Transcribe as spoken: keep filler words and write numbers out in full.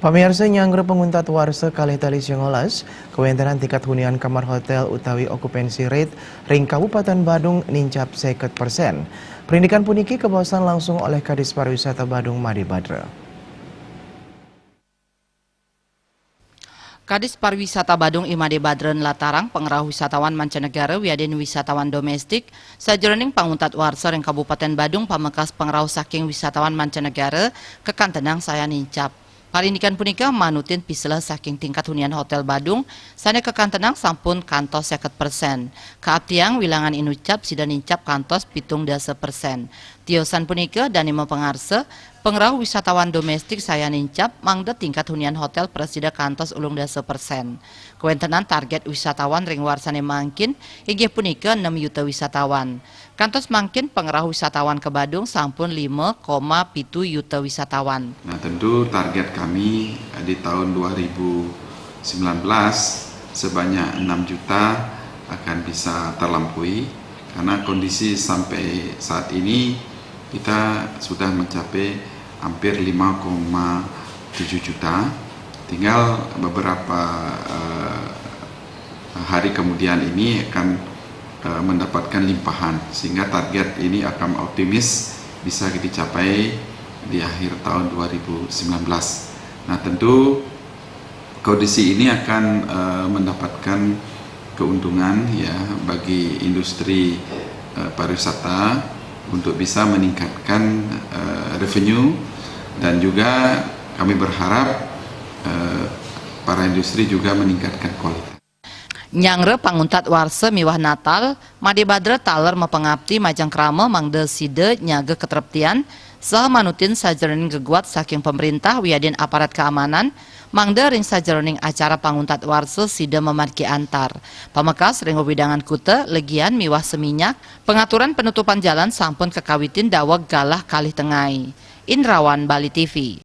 Pamiarsa, nyanggra panguntat warsa kalih tali sangalas, kawéntenan tingkat hunian kamar hotél utawi okupansi rate ring Kabupatén Badung nincap seket persen. Parindikan puniki kabaosang langsung olih Kadis Pariwisata Badung Made Badra. Kadis Pariwisata Badung I Made Badra nlatarang pangrauh wisatawan mancanegara wiadin wisatawan doméstik sajeroning panguntat warsa ring Kabupatén Badung pamekas pangrauh saking wisatawan mancanegara kakantenang sayan nincap. Parindikan punika manutin piselah saking tingkat hunian Hotél Badung sané kakantenang sampun kantos seket persen. Kaaptiang wilangan inucap sida nincap kantos pitung dasa persen. Tiosan punika dané mapangarsa, pangrauh wisatawan doméstik sayan nincap mangda tingkat hunian hotél prasida kantos ulung dasa persen. Kawéntenan target wisatawan ring warsané mangkin inggih punika enam yuta wisatawan. Kantos mangkin pangrauh wisatawan ka Badung sampun lima koma pitu yuta wisatawan. Nah, tentu target kami, eh, di tahun dua ribu sembilan belas sebanyak enam juta akan bisa terlampaui, karena kondisi sampai saat ini kita sudah mencapai hampir lima koma tujuh juta. Tinggal beberapa, eh, hari kemudian ini akan, eh, mendapatkan limpahan, sehingga target ini akan optimis bisa dicapai di akhir tahun dua ribu sembilan belas. Nah, tentu kondisi ini akan, eh, mendapatkan keuntungan, ya, bagi industri, eh, pariwisata untuk bisa meningkatkan, eh, revenue, dan juga kami berharap, eh, para industri juga meningkatkan kualitas. Nyanggra panguntat warsa miwah Natal, Made Badra taler mapangapti majeng krama mangda sida nyaga katreptian saha manutin sajeroning geguat saking pamréntah wiadin aparat kaamanan, mangda ring sajeroning acara panguntat warsa sida mamargi antar. Pamekas ring wewidangan kuta, legian miwah Seminyak, pangaturan panutupan jalan sampun kakawitin daweg galah kalih tengai. Indrawan, Bali T V.